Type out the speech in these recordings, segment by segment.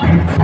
Amen.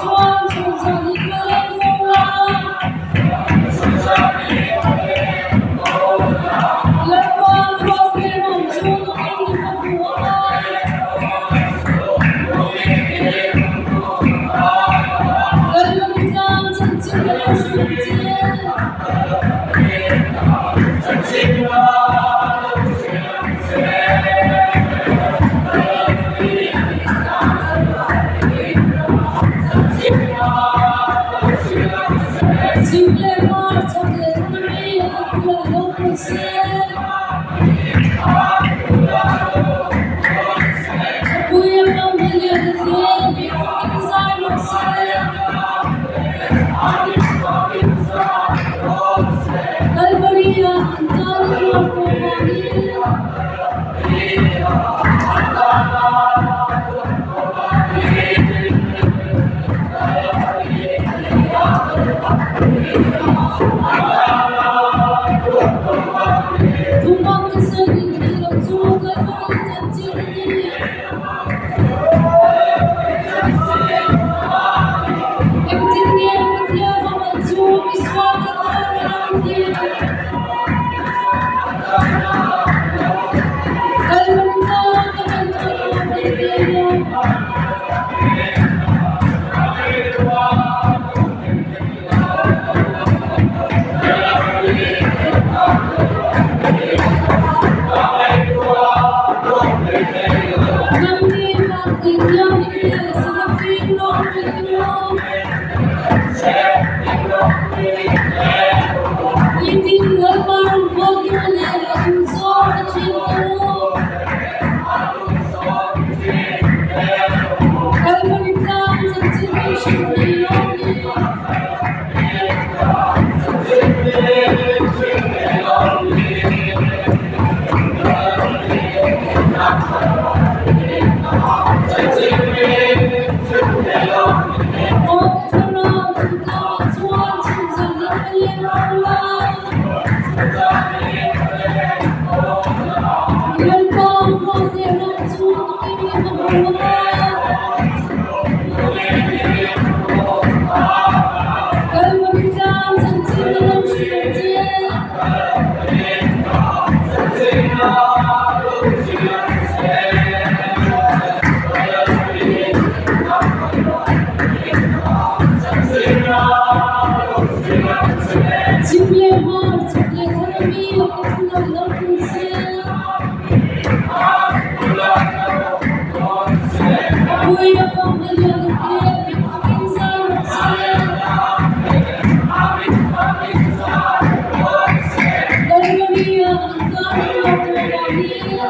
chuan chhun zan i kal leng fo la. Lalpa Khualte ram chu nungin i va hmu a. Kalmani tlang chanchin ka lo hrilh che. Chhim leh hmar chhak leh thlang mi a bulah lo hmu se. Khawpui a kal hma lian a hle, mi fakin zai rawh se. Kalvari-ah an tan a tuar tawh vangin. Thumang ka sawi ning thei lo chu Kalvari chanchin a ni. Engtin nge Pathian famal chu misual te tan a lo tih? Kalvari tan ka kal tawh lo kan ti lo. Nangni Vanti Thianghlim leh Serafim ropui te u, Nitin Lalpa rawngbawltu leh a duhzawng ka ṭhin te u. Kalvari tlang chanchin kan hrilh thei lo ni. Aw ka thlarau chu tlangah chuan chhunzan in ka leng ho la. Lalpa Hruaizia ram chu tukin i va hmu ang a. Kalvari tlang chanchin a lo hrilh ang che. Chhim leh hmar, chhak leh thlang a mi a ka thu lo lo pung se. A pui a pawng a lian a te, mit fakin zai rawh se. Kalvari-a an tan a tuar tawh vangin.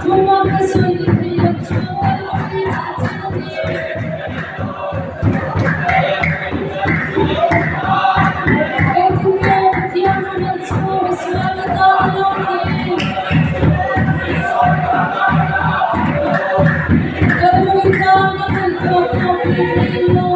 Thuma ka sawi ni thei lo chu Kalvari chanchin a ni. Engtin nge Pathian rawn chu misual atan a lo tih? Kalvari tlang ka kal tawh pawh ni thei lo.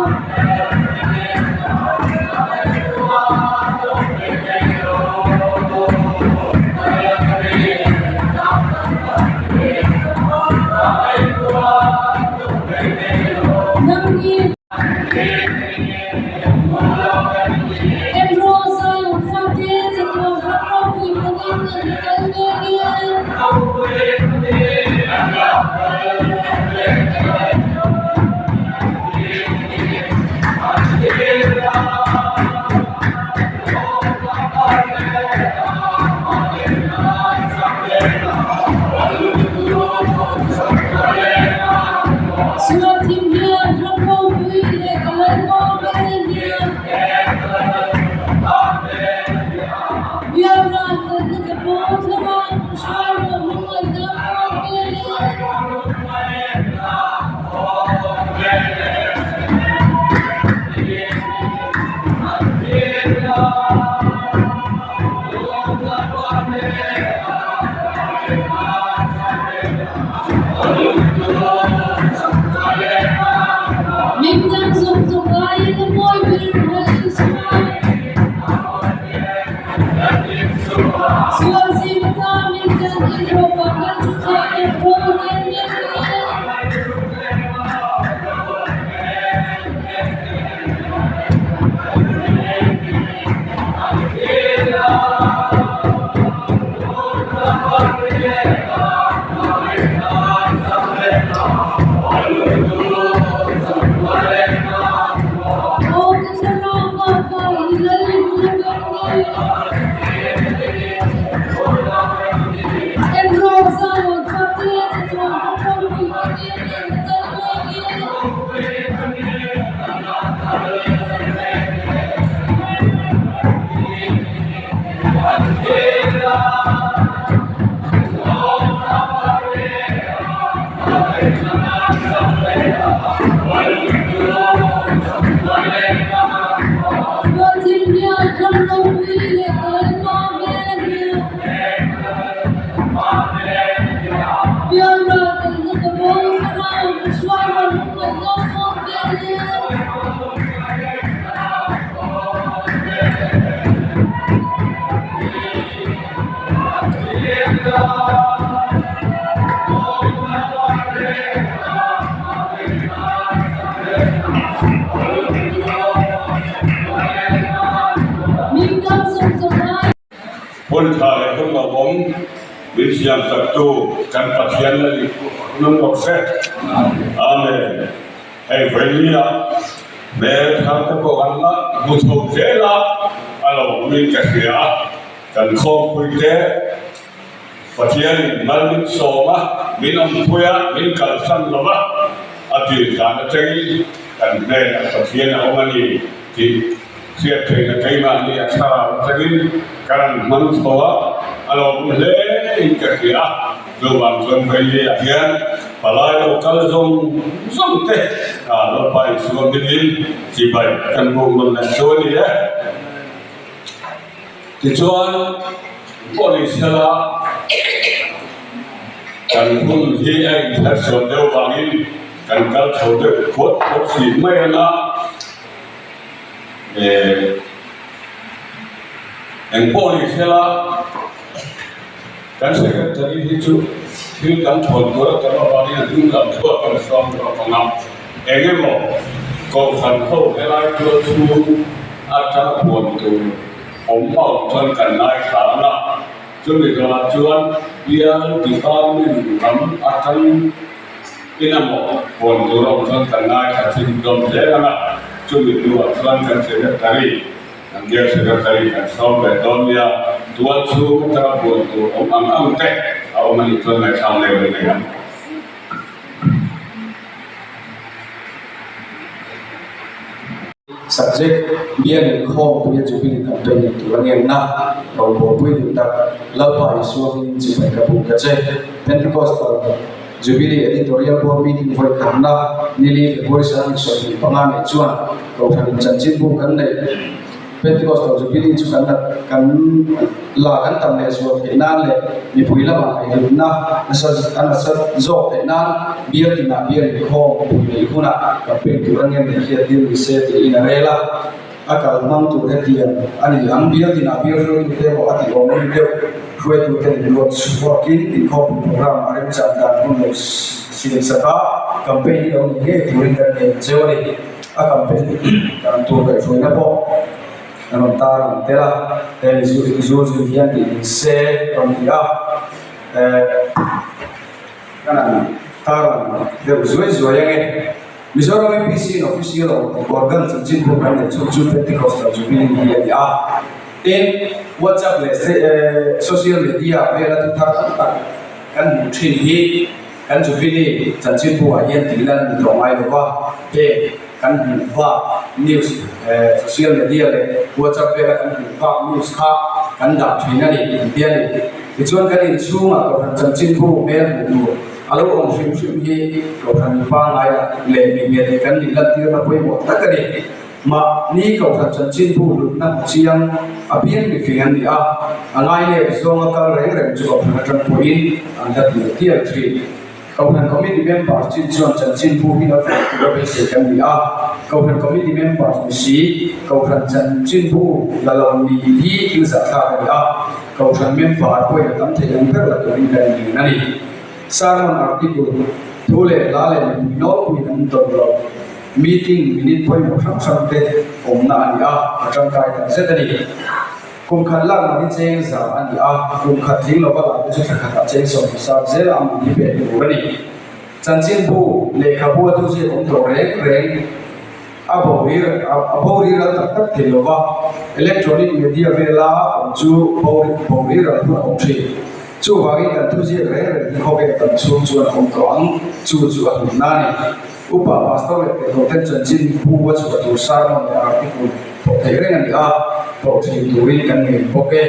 Nangni Enraw Zion fate chatuan ram ropui panin an la kal mek e. Sualthim hian ram ropui leh ka Lalpa hmel hian Bialral kalna te pawh thlarau min hruai rawh lungngaihna a rawn vel e. Min dang zawng zawng aiin a mawi ber Lal Isua. Hun tha leh hun hlauhawm min siam saktu kan Pathian la nih nun rawh se. Amen. Hei vawinia hmel thar te pawh kan la hmu chho zel a, a lo awmin ka hria a, kan khawmpui te Pathianin mal min sawm a, min awmpui a, min kalsan lo va, a tir dan atangin kan hnenah Pathian a awm a ni tih hriat theihna keimahni a thlarau atangin ka rawn hmang chho a, a lawm hle in ka hria a, chuvang chuan Vailia hian palai lo kal zawng zawng te Lalpa Isua hmingin chibai kan buk nawn leh chu a ni e. Tichuan, pawh ni sela, kan hun hi a inthersual deuh vangin kan kal chho deuh phuat phuat si mai ang a, eng pawh ni sela, kan secretary hi chu thil kan thawn tur a tam avangin a hnung lam thuak kan sawm zawk ang a, eng emaw kohhran ho helai tual chhung atanga huan tur awm ho chuan kan ngaithla ang a, chumi zawhah chuan bial department lam atang in emaw huan tur awm chuan kan ngaithla chhun zawm zel ang a, chumi hnuah chuan kan secretary Kan biak secretary kan sawm ve dawn nia, tual chhung atanga buan tur awm ang ang te a awm a nih chuan ngaihthlak leh reng nei ang. Subject, Bial inkhawm puia Jubilee campaign nei tur a ngenna, Rawngbawlpui duh tak, Lalpa Isua hmingin chibai ka buk ta che. Pentecostal Jubilee Editorial Board Meeting vawi khatna nili February 25 nei chuan Kohhran in chanchinbu kan neih Pentecostal Jubilee chu kan la kan la kan tam leh zual theih nan leh mipui lamah ngaihhlutna nasa a nasa zawk theih nan bial tinah bial inkhawm pui neih hunah campaign tur a ngen leh hiat tir ni se tiin a rel a. A kal hmang tur hetiang a ni ang. Bial tinah bial hruaitute emaw a tih awm ri deuh hruaitute in ruat chhuakin inkhawmpui program a remchan dan hun lo siam sak a, campaign hi lo ni ngei turin kan ngen cheu a ni. A campaign dan tur kaihhruaina pawh a rawn tar ang tel a, he zu zui hian tih ni se rawn ti a, eh kan han tar ang deuh zuai zuai ange. Mizoram MPC in official organ chanchin pawh kan neih chhung chu Pentecostal Jubilee hi a ni a. Tin, WhatsApp leh social media vela thu thar tam tak kan hmuh thin hi kan Jubilee chanchinbu ah hian tih lan a ni tawh ngai lo va, heng kan hmuh bak news social media leh WhatsApp vela kan hmuh bak news kha kan dah thin a ni an ti a ni. Tichuan kan inchhungah Kohhran chanchinbu hmel hmuh tur A lo awm hrim hrim hi Kohhran mi pangngai lah leh mi hmel kan nih lantirna pawimawh tak a ni. Mahni Kohhran chanchinbu hlutna hmu chiang a piang mi fing an ni a, a ngai lep zawnga kal reng reng chu Kohhran atang pawhin an la tial tial thin. Kohhran Committee members chin chuan chanchinbu hi lo feh tura beisei kan ni a, Kohhran Committee members ni si Kohhran chanchinbu la lo ni hi thil zahthlak a ni a, Kohhran member pawhin a tam thei ang ber la turin kan inrin a ni. Sermon article, Thu leh hla leh mipui nawlpuiin an dawt lo. Meeting minute pawimawh hrang hrang te awmna a ni a, a tangkai tak zet a ni. Kum khat lak man hi cheng za a ni a, kum khat tling lova lah te chu thla khatah cheng 70 zela a man hi pek tur a ni. Chanchinbu, lehkhabu a thuziak awm tawh reng reng. A bo ri a bo ri ral tak tak thei lo va. Electronic media vela awm chu bo riral hun a awm thin. Chuvangin kan thuziak reng reng hi khawvel tam chhung chuan a awm tawh ang, chu chu a hlutna a ni. Upa Pastor leh Petroten chanchin pu a chhuah tur sermon leh article thawh theih reng a ni a, thawh thin turin kan ngei bawk e.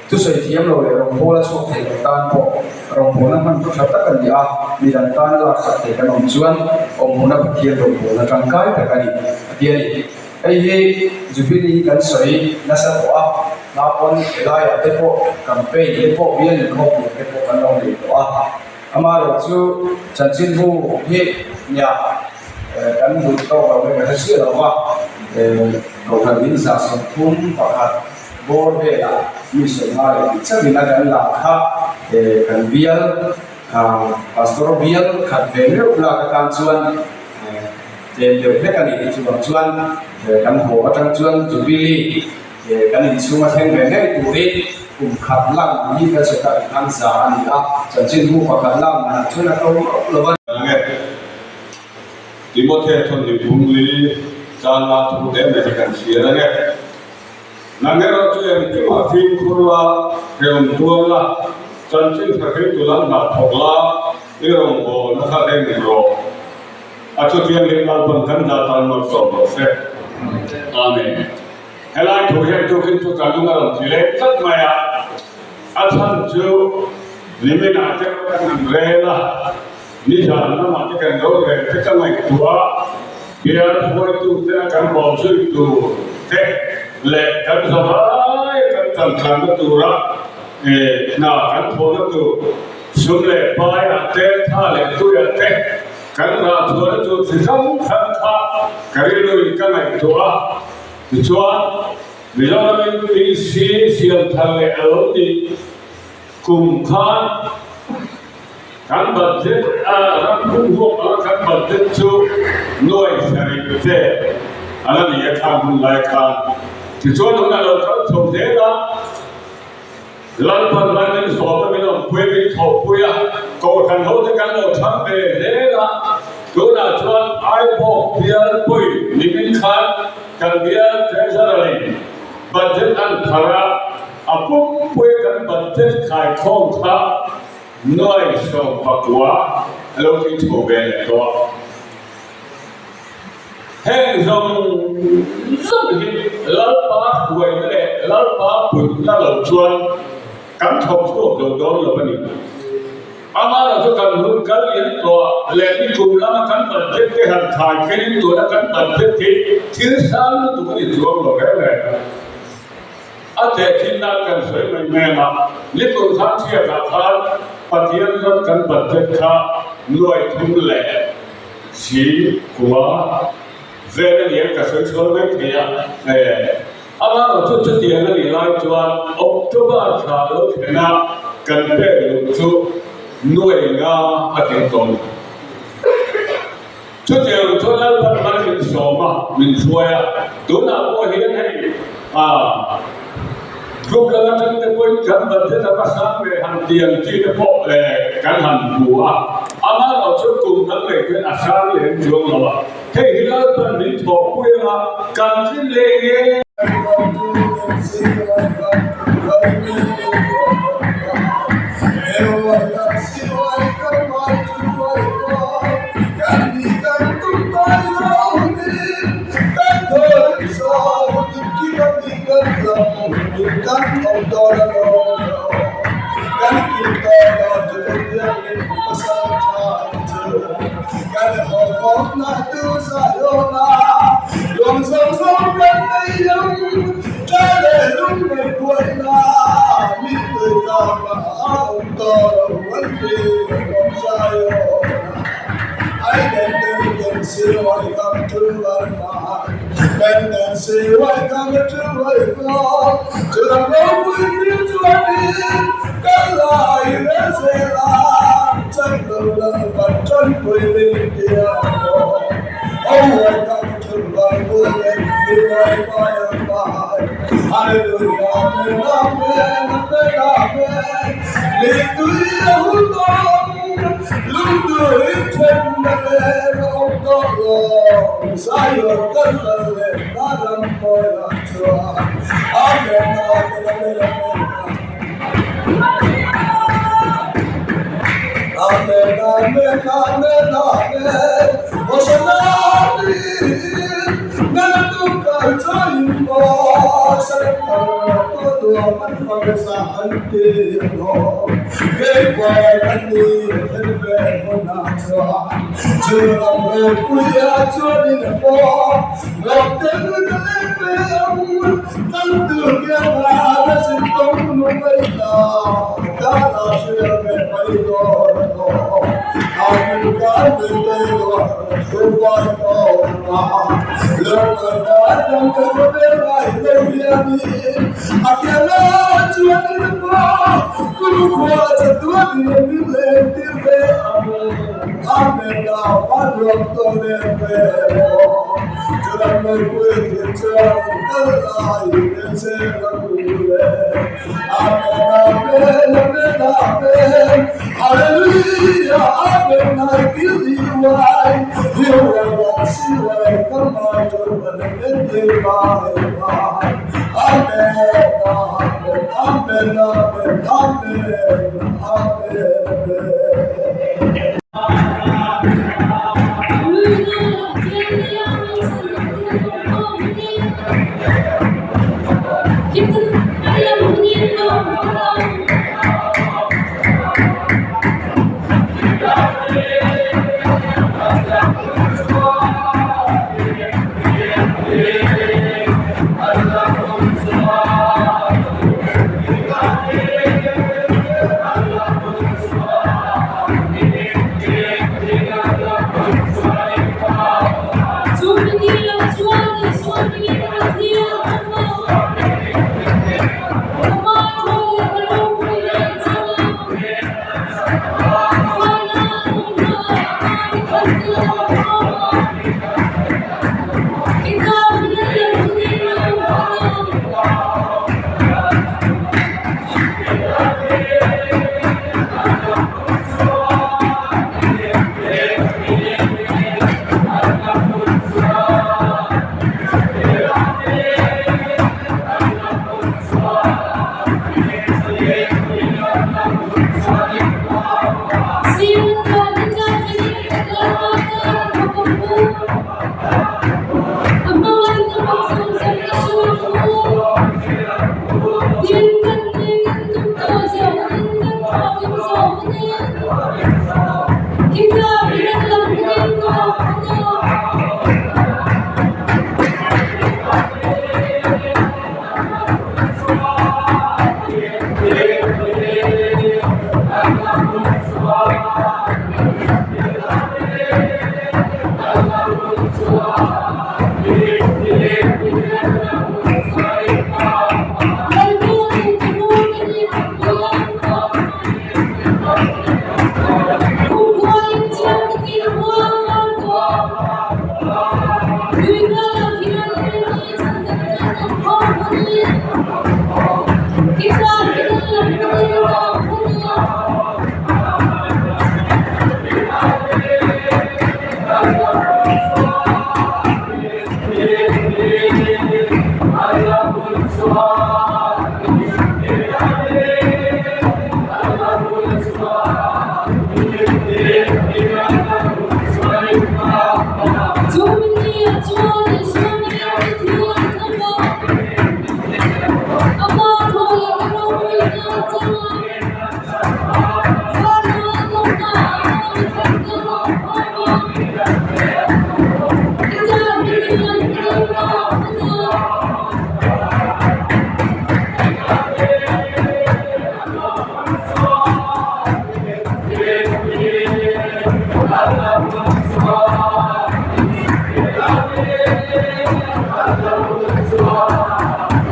Thusawi thiam lo leh rawngbawla chhuak thei lo tan pawh rawngbawlna hmanraw tha tak a ni a, midang tana laksak thei kan awm chuan awmhmuna Pathian rawngbawlna tangkai tak a ni, a ti a ni. Hei hi Jubilee hi kan sawi nasa tawh a, naupang helaiah te pawh campaign te pawh bial inkhawm tur te pawh kan lo nei tawh a. Amaherawhchu chanchinbu hi nia kan duh tawk lo nge ka hre chiah lo va, Kohhran in 31 bawr velah mi sawi ngai leh tih chauhin a kan lah kha kan bial Pastor bial khat ve meuh lak atan chuan Tlem deuh hlek a ni tih chuvang chuan kan haw atang chuan Jubilee kan inchhung a thleng ve ngei turin kum khat lang hi kan sawi tak ang khan za a ni a, chanchinbu pakhat lang manah chuan a to mauh lo a. Nge Timothy thawhni phungli tan la thu te mai hi kan hria nge Nang erawh chu engkimah fimkhur la, hrehawm tuar la, chanchin tha hriltu lam hnah thawk la, i rawngbawlna kha reng rawh. A chutiang leh Lalpan kan hna tan malsawm rawh se. Amen. Helai thu hian tukin chu ka lung a rawn ti leh tlat mai a, a chhan chu niminah te kan han rel a, nizan lamah te kan lo rel te ka ngaihtuah a, bial hruaitute a kan bawm zui tur te leh kan zavai a kan tantlanna tura hna kan thawhna tur sum leh paiah te, tha leh tuiah te, Kan rah chuan chu chi hrang hrang kha ka rilruin ka ngaihtuah a, tichuan Mizoramin PC siam thar leh a lo nih kum khan kan budget a ram hung huak anga kan budget chu nuai sarih che a la ni a khang hun lai khan. Tichuan hun a lo kal chho zel a. Lalpan ram in zawhna min awmpui min thawhpui a, Kohhran ho te kan lo thlang ve zel a, tunah chuan Aibawk bial pui nimin khan kan bial Treasurer in budget an phar a, a pumpui kan budget khaikhawm kha nuai 19 a lo tling chho ve leh tawh a. Heng zawng zawng hi Lalpa hruaina leh Lalpa putna lo chuan kan thawk chhuak lo dawn lo a ni. Amaherawhchu kan hun kal lian tawh leh ni kum lama kan budget te han khai khenin tuna kan budget hi thil sang lutuk a ni chuang lo reng reng a. A tehkhin nan kan sawi mai mai ang a, ni kum khan thiatah khan Pathian ram kan budget kha nuai thum leh Si kua vel a nia ka sawi chhuak mai thei a, amaherawh chu chutiang a nih lai chuan October thla lo thlen a kan pek luh chu nuai nga a tling tawh a ni. Chutiang chuan Lalpan mal min sawm a, min hruai a, tunah pawh hian hei Group lam atang te pawhin kan budget a va sang ve han ti ang chi te pawh kan han hmu a, amaherawh chu kum dang leh khian a sang lem chuang lo a, hei hi Lalpan min thawhpui anga kan tlin leh nge. Amen, amen, amen, amen. Amen, amen, amen, amen. Hosanna, Hallelujah, amen, I feel you, I Amen, amen, amen, amen, amen.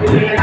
Amen.